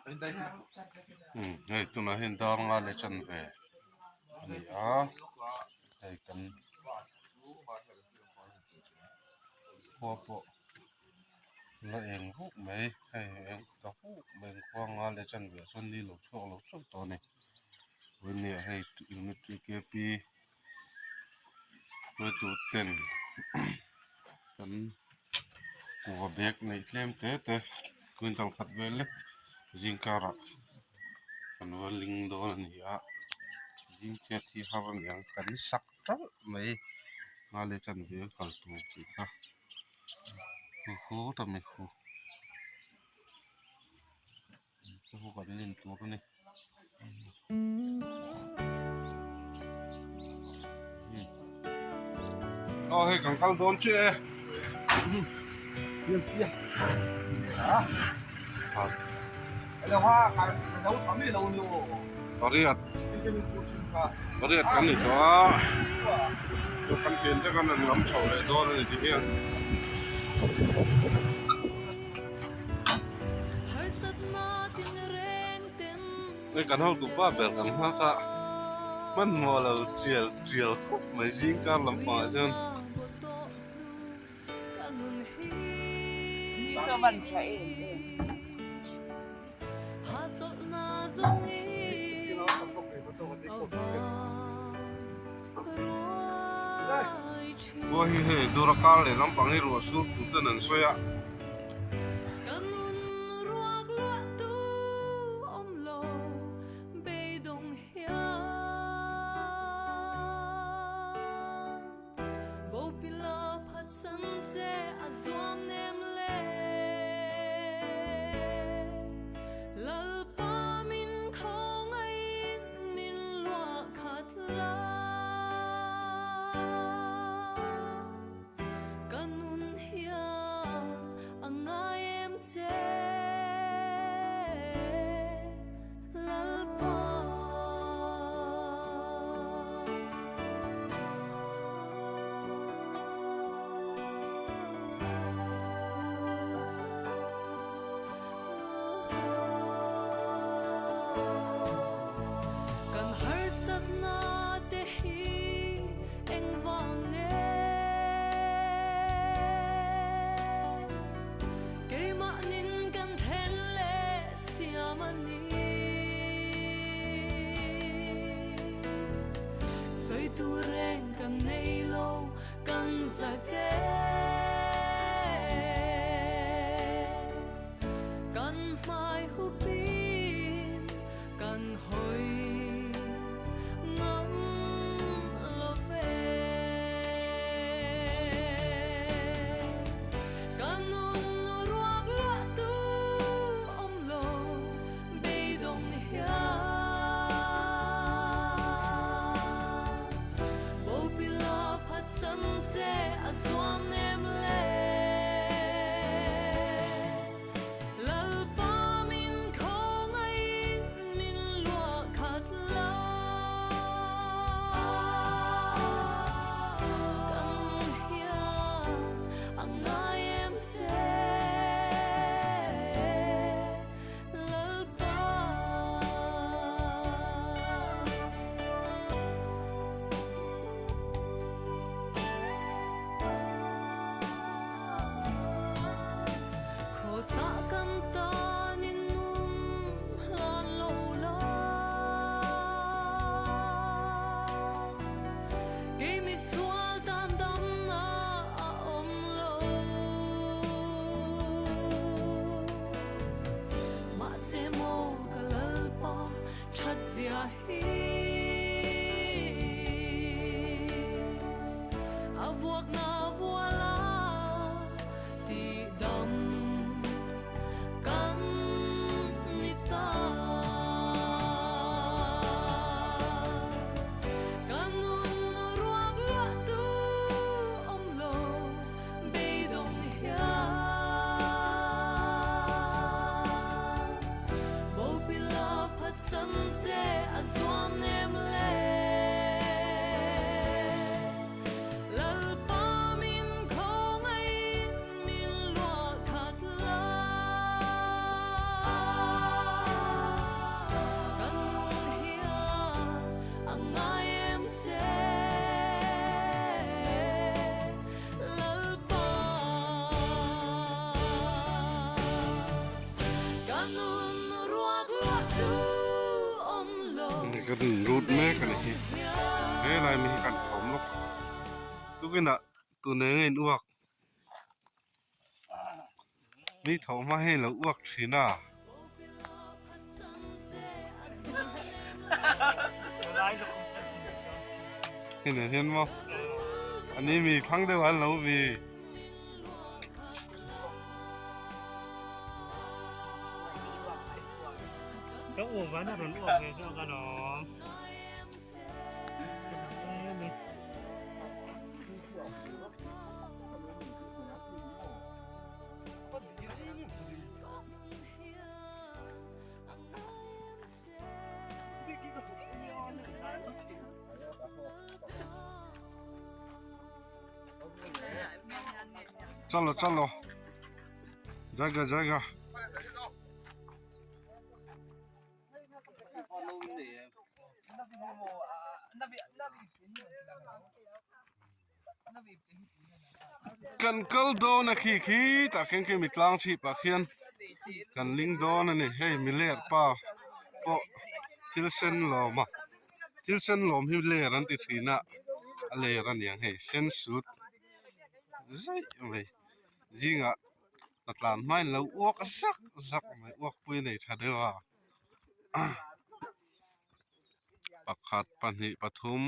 Umm hei tunah hian dar nga leh chanve a ni a hei kan khua pawh la eng vuk mai hei eng ta vuk mai an khua nga leh chanve ah chuan ni lo chhuak lo chauh tawh a ni vawinia hei unit T K P hruaitu ten kan kuhva bag neih tlem te te quintal khat vel lek zing karah kan va ling dawn a ni a zing chet hi har a ni ang kan sak ṭalh mai nga leh chanve a kal tur tih kha khu khu ta mai khu khu kan len tur a ni. Aw hei kan kal dawn chiah e pariat pariat kan ni tawh a kan pian te kan rawn lam chho leh dawn a ni tih hian. Hei kan hotu pa ber kan nghak a hmanhmawh lo tial tial khawp mai zing kar lampangah chuan. Khua hi hei dura kar leh lampang hi ruah sur tur ten an sawi a. Kan lut mek a ni hi helai mi hi kan kawm lawk tukinah tun eng a in uak mi thawh hma hian a lo uak thin a. Hei nen hian maw a ni mi thlang deuh an lo mi. Chalo chalo jaiga jaiga Kan kal dawn a khi khi tah khian khi mi tlang chhip ah khian kan ling dawn a ni hei mi ler pa pawh thil sen lawm a thil sen lawm hi ler an ti thin a a ler a niang hei sen sut zaih mai zingah ka tlan hmain lo uak zak zak mai uak pui a nei tha deuh a pakhat pahnih pathum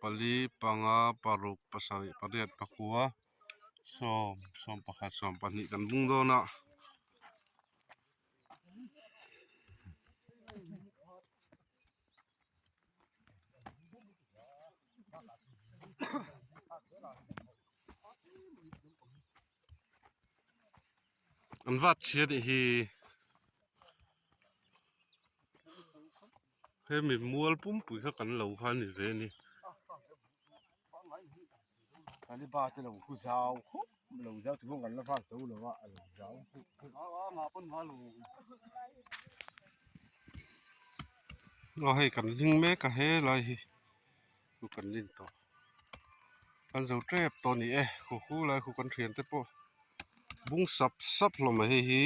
pali panga paruk pasarih pariat pakua sawm sawm pakhat sawm pahnih kan bung dawn a. An vat chhia tih hi hemi mual pumpui kha kan lo kha a ni ve a ni. Aw hei kan hling mek a helai hi chu kan lin tawh. Kan zo tep tawh a ni e khu khu lai khu kan thian te pawh bung sap sap hlawm a hei hi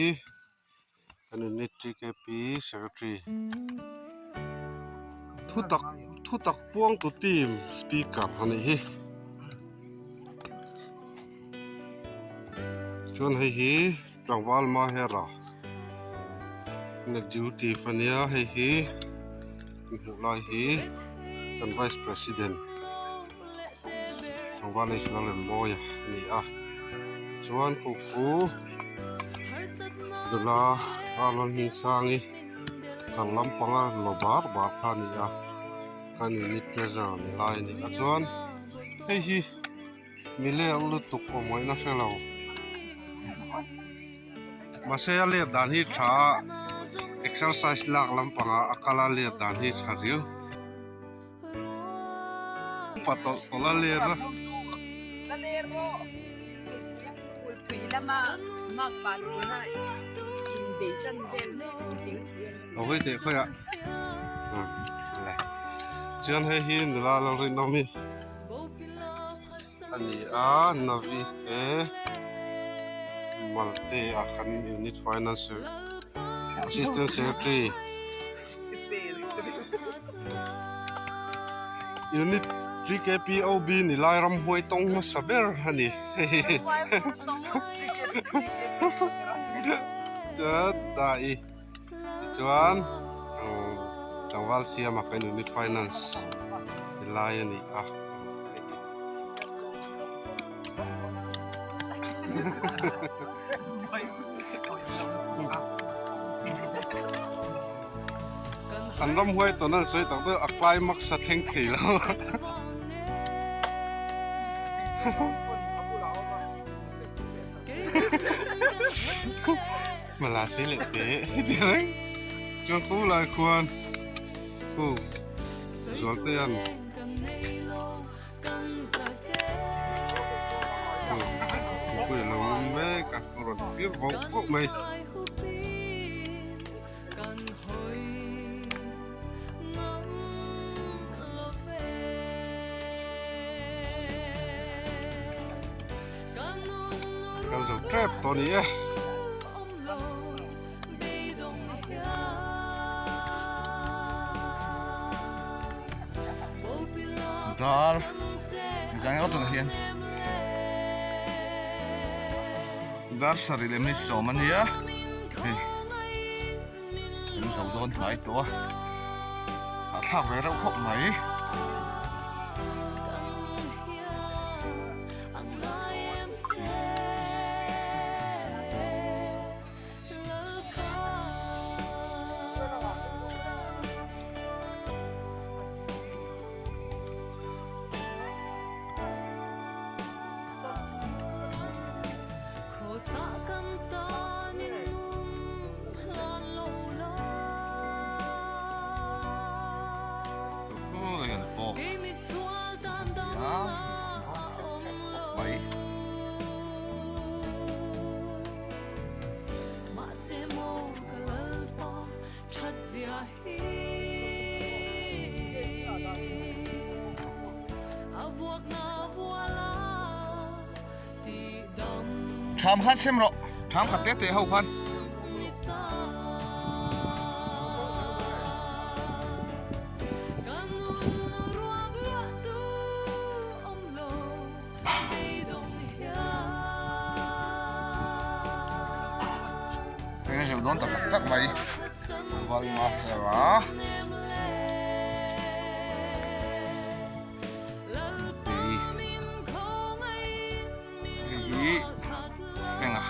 kan unit TKP secretary thutak thutak puang tu team speaker a nih hi chuan hei hi tlangval mahera duty a nia hei hi. Hmuh lai hi kan vice president Tlangval National Lembawi a ni a chuan khuku nula Arnold Hmingsangi kar lampanga lo bar bar kha a ni a kan unit treasurer ni lai a ni a chuan hei hi mi leng lutuk awm ngaihna hre lo mahse a let dan hi tha a exercise lak lampangah a kal a let dan hi tha riau pa tawlh tawlh a let a. Aw hei teh khawiah chuan hei hi nula lo rinawm hi. A ni a novice te malte ah khan unit finance assistant secretary unit TKPOB ni lai ramhuai tawng hmasa ber a ni chuan dai tichuan tlangval siama khan unit finance ni lai a ni a. An ramhuai tawn an sawi tak deuh a climax a thleng thei lo. Mala sei leh teh ti reng chuan khu lai khuan khu Zualtea'n Mipui a lo awm mek a a rawn pir vauh vauh mai. Kan zo tep tawh a ni e. Dar engzah nge aw tunah hian dar sarih leh minute sawm a nia hei kan zo dawn hnai tawh a hahthlak ve reuh khawp mai. Tham khan sem rawh tham khat te te ho khan. Eng a zir dawn ta tak tak mai Valma hmel a. Hei hei hi eng a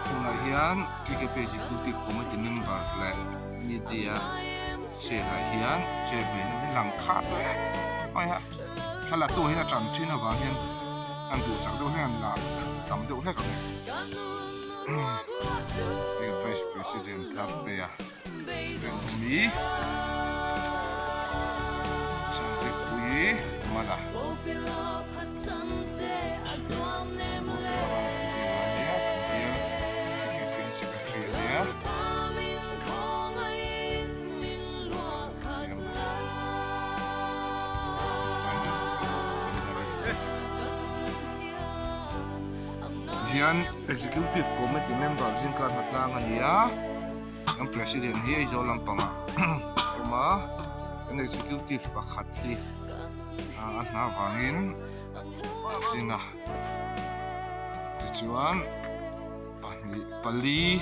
tunah hian KKP executive committee member leh media chair ah hian chairman a lang khat hle mai a thla la tu hian a tan thin avang hian an duhsak deuh hlek an la tam deuh hlek ang hei vice president thar te a Rengmi Sangzikpui Mala Secretary a nia. Hian Executive Committee member zingkar hnatlang a ni a, kan President hi Aizawl lampangah a awm a, kan Executive pakhat hi a hna vangin a zin a, tichuan pahnih pali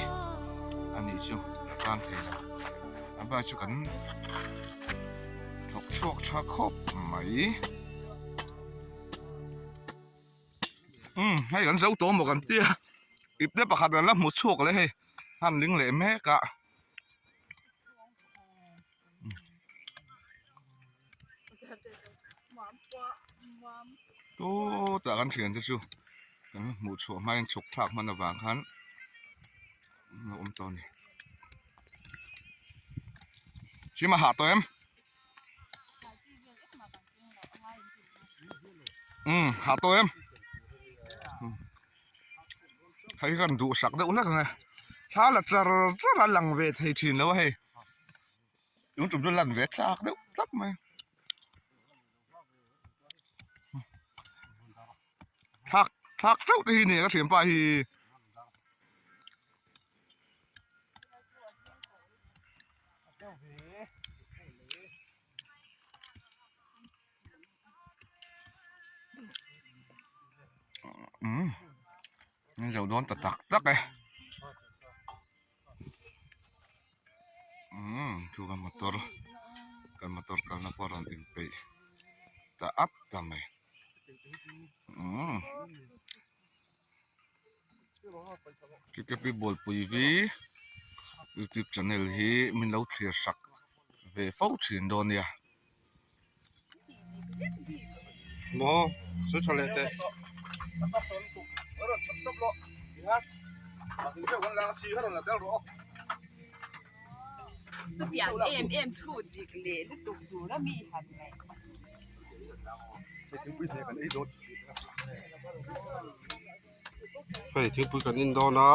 a nih chu a tan thei lo. A bak chu kan thawk chhuak tha khawp mai. Umm hei kan zo tawh maw kan tia ipte pakhat kan la hmu chhuak leh hei han ling leh mek a. Tawtah kan thiante chu kan hmuh chhuah hmain chhuk thlak hman avang khan an lo awm tawh a ni. Hlim a hah tawh em? Umm hah tawh em? Hei kan duhsak deuh hlek ang e. Thla la char char a lang ve thei thin lo a hei. Tun tum chu lan ve chak deuh tlat mai. Thlak thlak teuh te hi nia ka thianpa hi. Umm min zo dawn ta tak tak e umm chu ka motor kan motor kalna pawh a rawn inpeih ta at ta mai umm. Kkp Bualpui V youtube channel hi min lo thlir sak ve fo thin dawn nia. Maw sawi tha leh teh. Chutiang em em chhut dik leh lutuk tur a mi han ngaih. Hei thingpui kan in dawn a.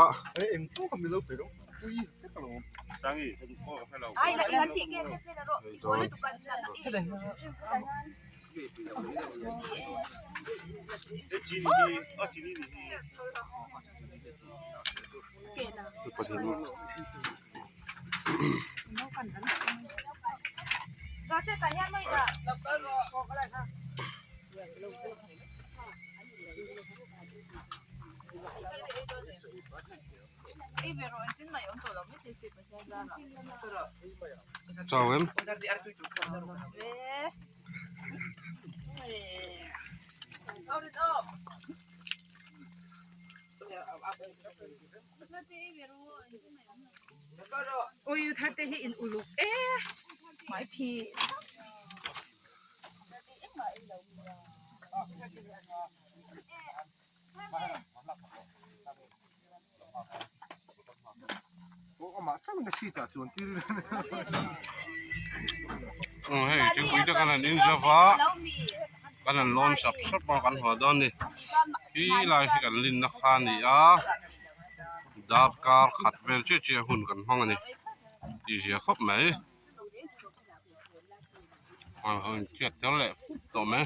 Chau em? Ui thar te hi in uluk e mai phi. Hei thingpui te kan han in zo va kan han lawn sap sap a kan haw dawn a ni khi lai hi kan linna kha a ni a darkar khat vel chiah chiah hun kan hmang a ni tih zia khawp mai a inchhiat tel leh fup tawh mai.